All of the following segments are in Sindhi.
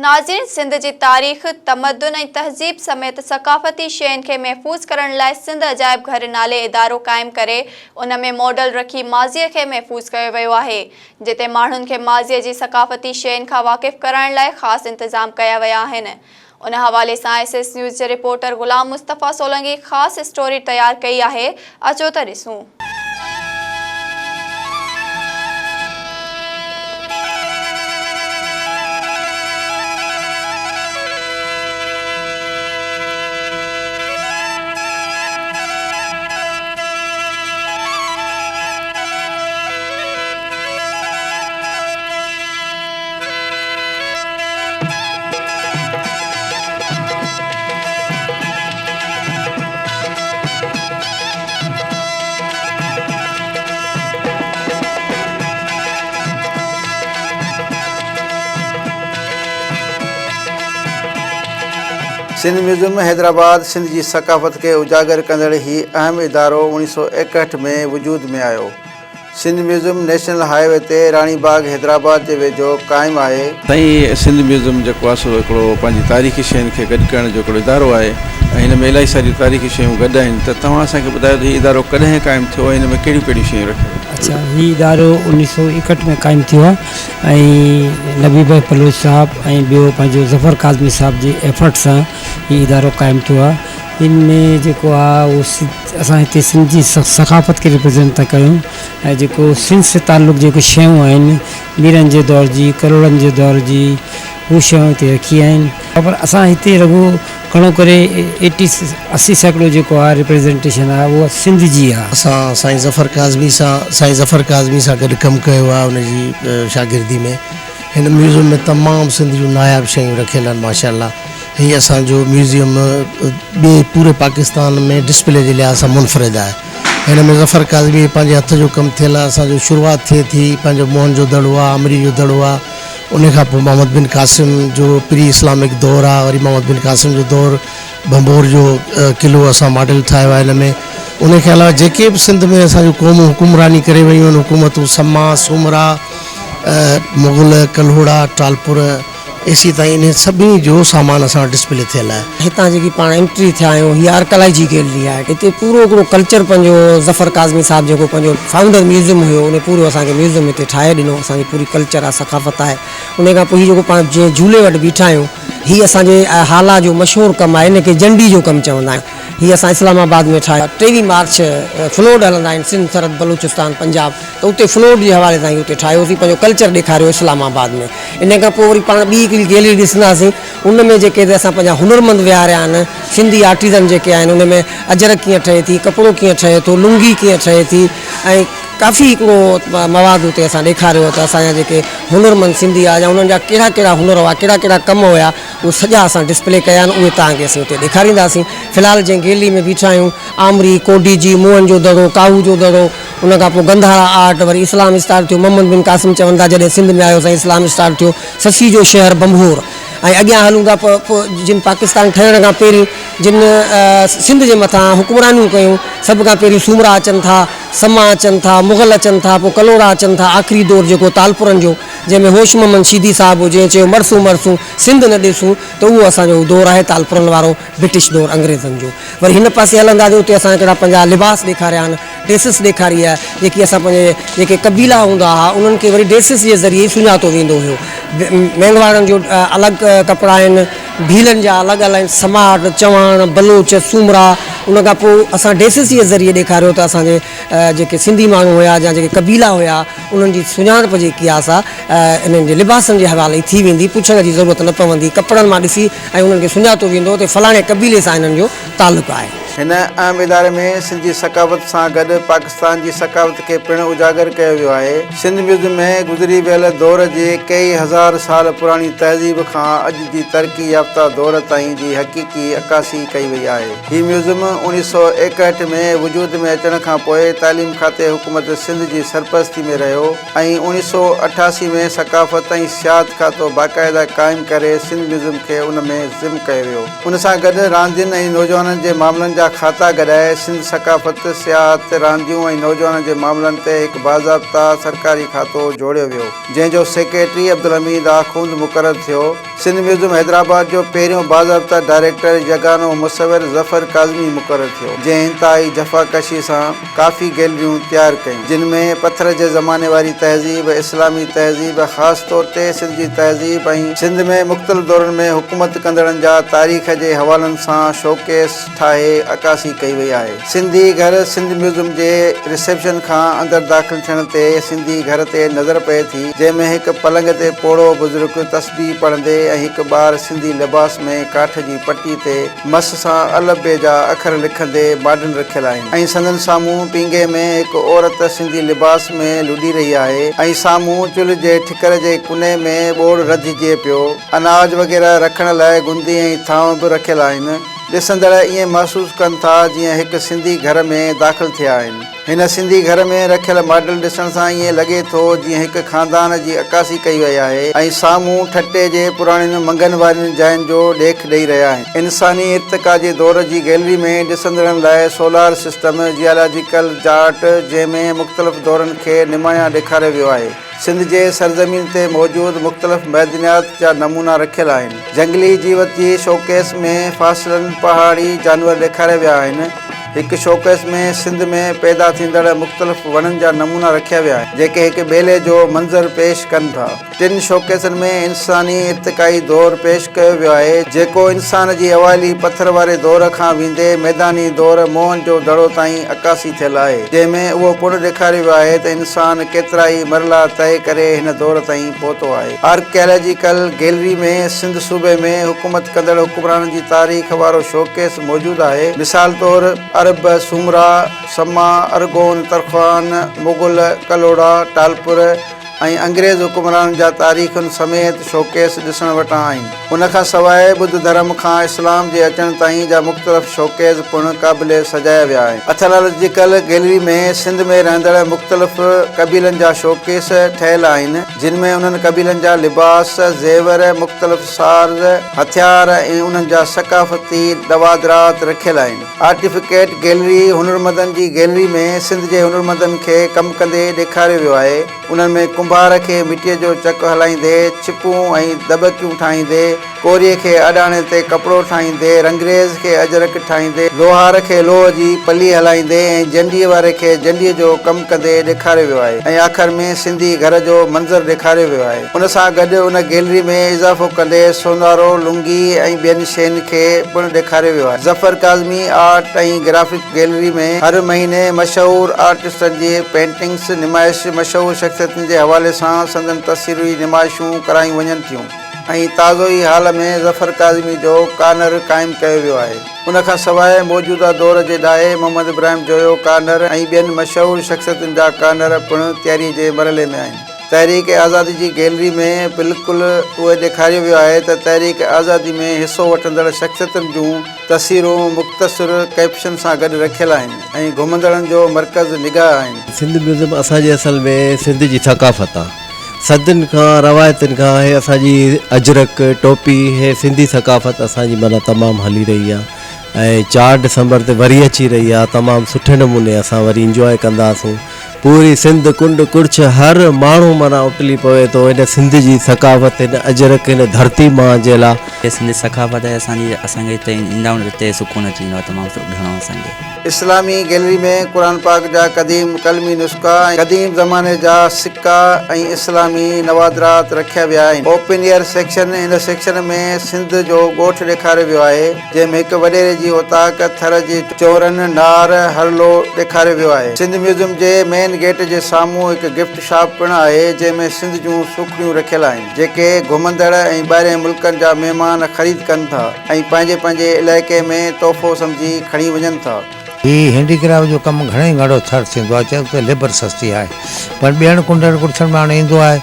ناظرين سنڌ جي تاريخ، تمدن ۽ تهذيب سميت ثقافتي شين کي محفوظ ڪرڻ لاء سنڌ عجائب گهر نالي ادارو قائم ڪري ان ۾ ماڊل رکي ماضيء کي محفوظ ڪيو ويو آهي جتي ماڻهن کي ماضيء جي ثقافتي شين کان واقف ڪرائڻ لاء خاص انتظام ڪيا ويا آهن ان حوالي سان ايس ايس نيوز جي رپورٽر غلام مصطفيٰ سولنگي خاص اسٽوري تيار ڪئي آهي اچو ته ڏسون. سنڌ ميوزيم حيدرآباد سنڌ جي ثقافت کي اجاگر ڪندڙ هي اهم ادارو اوڻيهه سؤ ايڪهٺ ۾ وجود ۾ آيو. Sindh museum national highway تي راڻي باغ حيدرآباد جي ويجهو قائم آهي. سائين سنڌ ميوزيم جيڪو آهي سو هڪڙو پنهنجي تاريخي شين کي گڏ ڪرڻ جو هڪڙو ادارو آهي ۽ هن ۾ الاهي ساريون تاريخي شيون گڏ آهن ته توهان اسان کي ٻڌايو ته هي ادارو ڪڏهن قائم ٿيو ۽ هن ۾ ڪهڙيون ڪهڙيون شيون رکيون ويون. اڇا هي ادارو 1961 ۾ قائم ٿيو آهي ۽ نبي بخش بلوچ صاحب ۽ ٻيو پنهنجو ظفر ڪاظمي صاحب جي ايفرٽ سان هي ادارو قائم ٿيو آهي ان ۾ جيڪو آهي اهو اسان هتي سنڌ جي ثقافت کي ريپريزنٽ ٿا ڪيون ۽ جيڪو سنڌ سان تعلق جيڪو شيون آهن ميرن جي دور جي ڪلهوڙن جي دور جي هو شيون هتي رکي آهن پر اسان هتي رڳو گهڻو ڪري ايٽي 80% جيڪو آهي ريپريزنٽيشن آهي اهو سنڌ جي آهي. اسان سائين ظفر ڪاظمي سان سائين ظفر ڪاظمي سان گڏ ڪم ڪيو آهي ان جي شاگردي ۾ هن ميوزم ۾ تمام سنڌ جون ناياب شيون رکيل آهن ماشاءالله هي اسان جو ميوزيم ٻئي پوري پاڪستان ۾ ڊسپلي جي لحاظ سان منفرد آهي. هن ۾ ظفر ڪاظمي جي پنهنجي هٿ جو ڪم ٿيل آهي. اسان جو شروعات ٿئي ٿي پنهنجو موهن جو دڙو آهي، آمري جو دڙو آهي، ان کان پوء محمد بن قاسم جو پري اسلامڪ دور آهي، وري محمد بن قاسم جو دور ڀنڀور جو قلعو اسان ماڊل ٺاهيو آهي هن ۾. ان کان علاوه جيڪي به سنڌ ۾ اسان جون قومون حڪمراني ڪري ويون آهن، حڪومتون سما، سومرا، مغل، ڪلهوڙا، ٽالپر، ايسي تائين انهن سڀني جو سامان اسان وٽ ڊسپلي ٿيل آهي. هتان جيڪي پاڻ انٽري ٿيا آهيون هي آرڪلائجي گيلري آهي هتي پورو هڪڙو ڪلچر پنهنجو ظفر ڪاظمي صاحب جيڪو پنهنجو فائونڊر ميوزيم هيو ان پورو اسان کي ميوزيم هتي ٺاهي ڏنو اسان جي پوري ڪلچر آهي ثقافت آهي ان کان پوء هي جيڪو پاڻ جنهن جهولي وٽ بيٺا آهيون هي اسان جي هالا جو مشهور ڪم آهي ان کي جنڊي جو ڪم چوندا آهن هي اسان اسلام آباد ۾ ٺاهيو 23 مارچ فلوڊ هلندا آهن سنڌ سرحد بلوچستان پنجاب ته اتي فلوڊ جي حوالي سان هي اتي ٺاهيوسين پنهنجو ڪلچر ڏيکاريو اسلام آباد ۾ ان کان پوء وري پاڻ ٻي هڪڙي گيلري ڏسنداسين ان ۾ جيڪي اسان پنهنجا هنرمند ويهاريا آهن سنڌي آرٽيزن جيڪي آهن ان ۾ اجرڪ ڪيئن ٺهي ٿي ڪپڙو ڪيئن ٺهي ٿو لنگي ڪيئن ٺهي ٿي ۽ ڪافي هڪڙو مواد اتي اسان ڏيکاريو ته اسان جا جيڪي هنرمند سنڌي آهي يا انهن جا ڪهڙا ڪهڙا هنر هئا ڪهڙا ڪهڙا ڪم هيا اهي سڄا اسان ڊسپلي ڪيا آهن اهي توهان کي اسين اتي ڏيکارينداسين في الحال جنهن گيلري ۾ بيٺا آهيون آمري ڪوڊيجي موهن جو دڙو ڪاهو جو دڙو ان کان پوء گنڌارا آرٽ، وري اسلام اسٽارٽ ٿيو، محمد بن قاسم چون ٿا جڏهن سنڌ ۾ آيو سائين اسلام اسٽارٽ ٿيو، سسي جو شهر بنڀور ۽ اڳيان هلون ٿا پ جن پاڪستان ٺهڻ کان پهرين جن سنڌ جي مٿان حڪمرانيون ڪيون سڀ کان پهرين سومرا اچن ٿا، سما اچن ٿا، مغل اچن ٿا، پوء ڪلهوڙا اچن ٿا، آخري دور جيڪو تالپورن جو جنهن ۾ هوش محمد شيدي صاحب هو جنهن چيو مرسون مرسون سنڌ نه ڏيسون ته اهو اسان جو دور آهي تالپورن وارو برٽش دور انگريزن جو وري هن پاسي هلنداسين اتي اسان هڪڙا پنهنجا لباس ڏيکاريا آهن. ڊريسز ڏيکاري آهي جيڪي اسان پنهنجي جيڪي قبيلا هوندا هئا انهن کي وري ڊريسز جي ذريعي سڃاتو ويندو هيو مينگهواڙن جو الڳ ڪپڙا آهن ڀيلن جا الڳ الڳ آهن سماٽ چواڻ بلوچ سومرا ان کان پوء اسان ڊريسز جي ذريعي ڏيکاريو ته اسان جي جيڪي سنڌي ماڻهو هيا يا جيڪي قبيلا هيا انهن جي سڃاڻپ جيڪي آهي سا انهن جي لباسن جي حوالي ٿي ويندي پڇڻ جي ضرورت نه پوندي ڪپڙن مان ڏسي ۽ انهن کي سڃاتو ويندو ته فلاڻي قبيلي سان انهن جو تعلق آهي. هن اهم اداري ۾ سنڌ جي ثقافت سان گڏ پاڪستان جي ثقافت کي پڻ اجاگر ڪيو ويو آهي. سنڌ ميوزيم ۾ گذري ويل دور جي ڪيئي هزار سال پراڻي تهذيب کان اڄ جي ترقي يافته دور تائين جي حقيقي عڪاسي ڪئي وئي آهي. هي ميوزيم 1961 ۾ وجود ۾ اچڻ کان پوء تعليم کاتي حڪومت سنڌ جي سرپرستي ۾ رهيو ۽ 1988 ۾ ثقافت ۽ سياحت کاتو باقاعده قائم ڪري سنڌ ميوزيم کي ان ۾ ضم ڪيو ويو. ان سان گڏ راندين ۽ نوجوانن جي معاملن جا. جا کاتا گڏائي سنڌ ثقافت، سياحت، رانديون ۽ نوجوانن جي معاملن تي هڪ باضابطا سرڪاري کاتو جوڙيو ويو، جنهن جو سيڪريٽري عبدالحميد آخوند مقرر ٿيو. سنڌ ميوزم حيدرآباد جو پهريون باضابطا ڊائريڪٽر يگانو مصور ظفر ڪاظمي مقرر ٿيو، جنهن انتهائي جفاڪشي سان ڪافي گيلريون تيار ڪيون، جن ۾ پٿر جي زماني واري تهذيب، اسلامي تهذيب، خاص طور تي سنڌ جي تهذيب ۽ سنڌ ۾ مختلف دورن ۾ حڪومت ڪندڙن جا تاريخ جي حوالن سان شوڪيس ٺاهي عڪاسي ڪئي وئي آهي. سنڌي گهر، سنڌ ميوزم جي رسيپشن کان اندر داخل ٿيڻ تي سنڌي گهر تي نظر پئي ٿي، جنهن ۾ هڪ پلنگ تي پوڙهو بزرگ تسبيح پڙهندي ۽ هڪ ٻار سنڌي لباس ۾ ڪاٺ جي پٽي تي مس سان الف بي جا اکر لکندي ماڊل رکيل آهن ۽ سندن سامهون پينگهي ۾ هڪ عورت سنڌي لباس ۾ لڏي رهي آهي ۽ سامهون چلهه جي ٺڪر جي ڪني ۾ ٻوڙ رڌجي پيو. اناج وغيره رکڻ لاء گندي ۽ ٿانو به رکيل آهن. ڏسندڙ ائين محسوس ڪن ٿا جيئن هڪ سنڌي گهر ۾ داخل ٿيا آهن. هن سنڌي گهر ۾ رکيل ماڊل ڏسڻ سان ائين لڳي ٿو جيئن هڪ خاندان جي عڪاسي ڪئي وئي آهي ۽ سامهون ٺٽي جي پراڻين منگهن وارين جاين جو ڏيک ڏئي رهيا آهن. انساني ارتقا جي دور جي گيلري ۾ ڏسندڙن لاء سولار سسٽم، جيالاجيڪل چارٽ جنهن ۾ مختلف دورن کي نمايان ڏيکاريو ويو آهي. سنڌ جي سرزمين تي موجود مختلف معدنيات جا نمونا رکيل آهن. جهنگلي جيوت جي شوڪيس ۾ فاصلن پهاڙي جانور ڏيکاريا ويا آهن. هڪ شوڪيس ۾ سنڌ ۾ پيدا ٿيندڙ مختلف وڻن جا نمونا رکيا ويا آهن، جيڪي هڪ ٻيلي جو منظر پيش ڪن ٿا. ٽن شوڪيسن ۾ انساني ارتقائي دور پيش ڪيو ويو آهي، جيڪو انسان جي اوائلي پٿر واري دور کان ويندي ميداني دور موهن جو دڙو تائين عڪاسي ٿيل آهي، جنهن ۾ اهو پڻ ڏيکاريو ويو آهي ته انسان ڪيترائي مرحلا طئي ڪري هن دور تائين پهتو آهي. آرڪيالاجيڪل گيلري ۾ سنڌ صوبي ۾ حڪومت ڪندڙ حڪمرانن جي تاريخ وارو شوڪيس موجود آهي. مثال طور عرب، سومرا، سما، ارغون، ترخان، مغل، ڪلهوڙا، ٽالپر ۽ انگريز حڪمرانن جا تاريخن سميت شوڪيس ڏسڻ وٽان آهن. ان کان سواء ٻڌ ڌرم کان اسلام جي اچڻ تائين جا مختلف شوڪيس پڻ قابل سجايا ويا آهن. اٿلاجيڪل گيلري ۾ سنڌ ۾ رهندڙ مختلف قبيلن جا شوڪيس ٺهيل آهن، جن ۾ انهن قبيلن جا لباس، زيور، مختلف ساز، هٿيار ۽ انهن جا ثقافتي نوادرات رکيل آهن. آرٽيفڪيٽ گيلري هنرمندن جي گيلري ۾ سنڌ جي هنرمندن کي ڪم ڪندي ڏيکاريو ويو آهي. انهن ۾ ڪنڀار کي مٽيء جو چڪ هلائيندي، ڇپون ۽ دٻڪيون ٺاهيندي، ڪوريء کي اڏاڻي تي ڪپڙو ٺاهيندي، رنگريز کي اجرڪ ٺاهيندي، لوهار کي لوهه جي پلي هلائيندي ۽ جنڊيء واري کي جنڊيء جو ڪم ڪندي ڏيکاريو ويو آهي ۽ آخر ۾ سنڌي گهر جو منظر ڏيکاريو ويو آهي. ان سان گڏ ان گيلري ۾ اضافو ڪندي سونارو، لنگي ۽ ٻين شين کي پڻ ڏيکاريو ويو آهي. Zafar Kazmi art ۽ graphic gallery ۾ هر مهيني مشهور آرٽسٽن جي پينٽنگس نمائش، مشهور شخصيتن جي حوالي سان سندن تصويري نمائشون ڪرايون وڃن ٿيون ۽ تازو ئي حال ۾ ظفر ڪاظمي جو ڪارنر قائم ڪيو ويو آهي. ان کان سواء موجوده دور جي ڏاهي محمد ابراهيم جويو ڪارنر ۽ ٻين مشهور شخصيتن جا ڪارنر پڻ تياري جي مرحلي ۾ آهن. تحريڪ آزادي جي گيلري ۾ بلڪل اهو ڏيکاريو ويو آهي ته تحريڪ آزادي ۾ حصو وٺندڙ شخصيتن جون تصويرون مختصر ڪيپشن سان گڏ رکيل آهن ۽ گهمندڙن جو مرڪز نگاهه آهن. سنڌ ميوزم اسان جي اصل ۾ سنڌ جي ثقافت آ. صدين کان روايتن کان هي اسان جي اجرڪ، ٽوپي هي سنڌي ثقافت اسان جي معنيٰ تمام هلي رهي آ ۽ چار ڊسمبر تي وري اچي رهي آ تمام سٺي نموني اسان وري انجواء ڪنداسون. پوري سنڌ ڪنڊ ڪڙڇ هر ماڻهو معنيٰ اٽلي پوي ٿو هن سنڌ جي ثقافت هن اجرڪ هن ڌرتي مان جي لا. هي سنڌي ثقافت آهي اسان جي اسان کي هتي ايندا آهيون هتي سڪون اچي ويندو آهي تمام گهڻو اسان کي. اسلامي گيلري ۾ قرآن پاڪ جا قديم قلمي نسخا ۽ قديم زماني جا سڪا ۽ اسلامي نوادرات رکيا ويا آهن. اوپن ايئر سيڪشن، هن سيڪشن ۾ سنڌ جو ڳوٺ ڏيکاريو ويو آهي. جنهن ۾ هڪ وڏيري جي اوطاق، ٿر جي چونرن، نار، هرلو ڏيکاريو ويو آهي. سنڌ ميوزيم جي مين گيٽ جي سامهون هڪ گفٽ شاپ پڻ آهي، جنهن ۾ سنڌ جون سوکڙيون رکيل آهن، جيڪي گهمندڙ ۽ ٻاهرين ملڪن جا مهمان خريد ڪن ٿا ۽ پنهنجي پنهنجي علائقي ۾ تحفو سمجهي کڻي وڃن ٿا. هي هينڊي ڪرافٽ جو ڪم گهڻي گهڻو ٿر ٿيندو آهي چئو ته ليبر سستي آهي پر ٻين ڪنڊن ڪڙڇن ۾ هاڻي ايندو آهي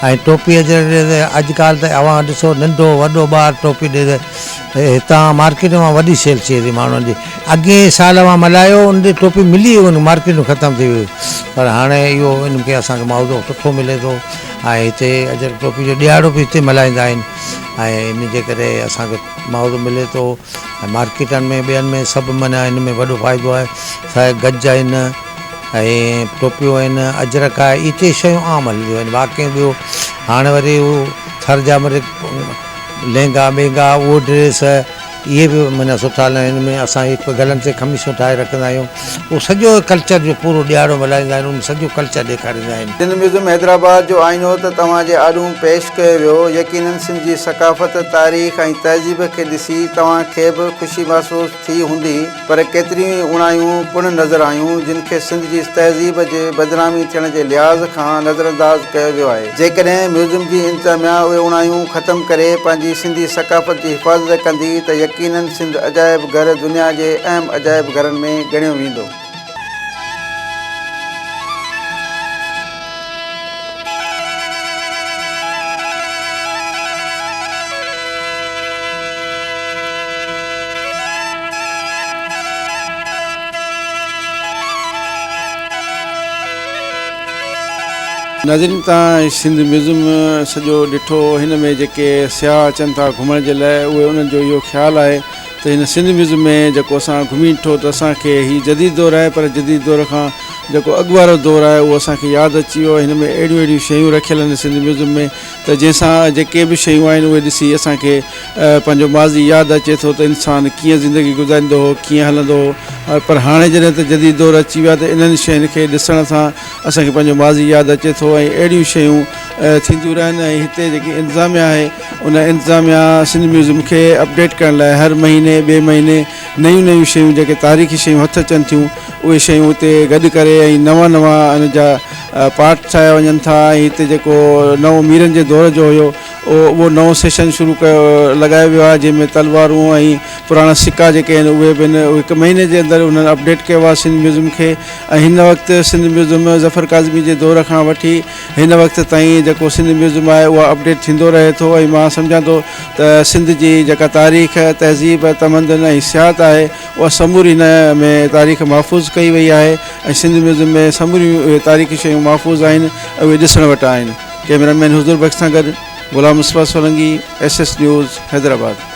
۽ ٽوپي اجرڪ ڏي ته اڄ ڪالهه ته اوهان ڏسو ننڍو وڏو ٻار ٽوپي ڏي ته هتان مارڪيٽ مان وڏي سيل ٿئي ٿي ماڻهن جي اڳئين سال اوهان ملهايو ان ڏي ٽوپي ملي ئي ڪونه مارڪيٽ ۾ ختم ٿي وئي پر هاڻي اهو ان کي اسان کي معاوضو سٺو ملي ٿو ۽ هتي اجرڪ ٽوپي جو ڏهاڙو به هتي ملهائيندا آهن ۽ ان جي ڪري اسان کي معاوضو ملي ٿو. ۽ مارڪيٽن ۾ ٻين ۾ سڀ معنيٰ ان ۾ وڏو فائدو آهي سائي گج آهن ۽ ٽوپيون آهن اجرڪ آهي اهي ٽي شيون عام هلنديون آهن باقي ٻيو هاڻي وري هو ٿر جا مري لهنگا ٻينگا اهو ڊريس اهي به معنيٰ سٺا هلندا آهن ان ۾ اسان هڪ گلن تي قميصون ٺاهي رکندا آهيون اهو سڄو ڪلچر جو پورو ڏيهاڙو ملهائيندا آهن ان سڄو ڪلچر ڏيکاريندا آهن. سنڌ ميوزم حيدرآباد جو آئينو ته توهان جي آڏون پيش ڪيو ويو. يقينن سنڌ جي ثقافت، تاريخ ۽ تهذيب کي ڏسي توهان کي به خوشي محسوس ٿي هوندي پر ڪيتريون ئي اوڻايون پڻ نظر آيون جن کي سنڌ جي تهذيب جي بدنامي ٿيڻ جي لحاظ کان نظرانداز ڪيو ويو آهي. جيڪڏهن ميوزم جي انتظاميا اهي اوڻايون ختم ڪري پنهنجي سنڌي ثقافت جي حفاظت ڪندي ته يقينن سنڌ عجائب گهر دنيا جي اهم عجائب گهرن ۾ ڳڻيو ويندو. ناظرين تان سنڌ ميوزم سڄو ڏٺو هن ۾ جيڪي سياح اچن ٿا گهمڻ جي لاء اهي انهن جو اهو خيال آهي ته هن سنڌ ميوزم ۾ جيڪو اسان گهمي ڏٺو ته اسان کي هي جديد دور آهي پر جديد دور کان جيڪو اڳ وارو دور آهي اهو اسان کي ياد اچي ويو هن ۾ اهڙيون اهڙيون شيون رکيل آهن سنڌ ميوزم ۾ ته جنهن سان جيڪي به شيون آهن اهي ڏسي اسان کي پنهنجو ماضي ياد اچي ٿو ته انسان ڪيئن زندگي گذاريندو هو ڪيئن هلندو هو پر هاڻي جڏهن ته جديد دور اچي ويو آهي ته انهن شين کي ڏسڻ سان اسان کي پنهنجو ماضي ياد اچي ٿو ۽ اهڙيون شيون ٿينديون رهن ۽ هتي جيڪي انتظاميا آهي ان انتظاميا سنڌ ميوزم کي اپڊيٽ ڪرڻ لاء هر مهيني ٻئي مهيني نيون نيون شيون جيڪي تاريخي شيون هٿ اچن ٿيون اهي شيون اتي گڏ ڪري ۽ نوان نوان ان جا پارٽ ٺاهيا وڃن ٿا ۽ هتي جيڪو نئون ميرن جي دور جو هيو اهو نئون سيشن شروع ڪيو لڳايو ويو آهي جنهن ۾ تلوارون ۽ پراڻا سڪا جيڪي آهن اهي به هڪ مهيني جي اندر انهن اپڊيٽ ڪيو آهي سنڌ ميوزم کي ۽ هن وقت سنڌ ميوزم ظفر ڪاظمي جي دور کان وٺي هن وقت تائين جيڪو سنڌ ميوزم آهي اهو اپڊيٽ ٿيندو رهي ٿو ۽ مان سمجهان ٿو ته سنڌ جي جيڪا تاريخ تهذيب تمدن ۽ سياحت آهي اها سموري هن ۾ تاريخ محفوظ ڪئي وئي آهي ۽ سنڌ ميوزم ۾ سموريون اهي تاريخي شيون محفوظ آهن ۽ اهي ڏسڻ وٽان آهن. ڪئميرا مين حضور بخش سان گڏ Ghulam Mustafa Solangi, S S news, Hyderabad.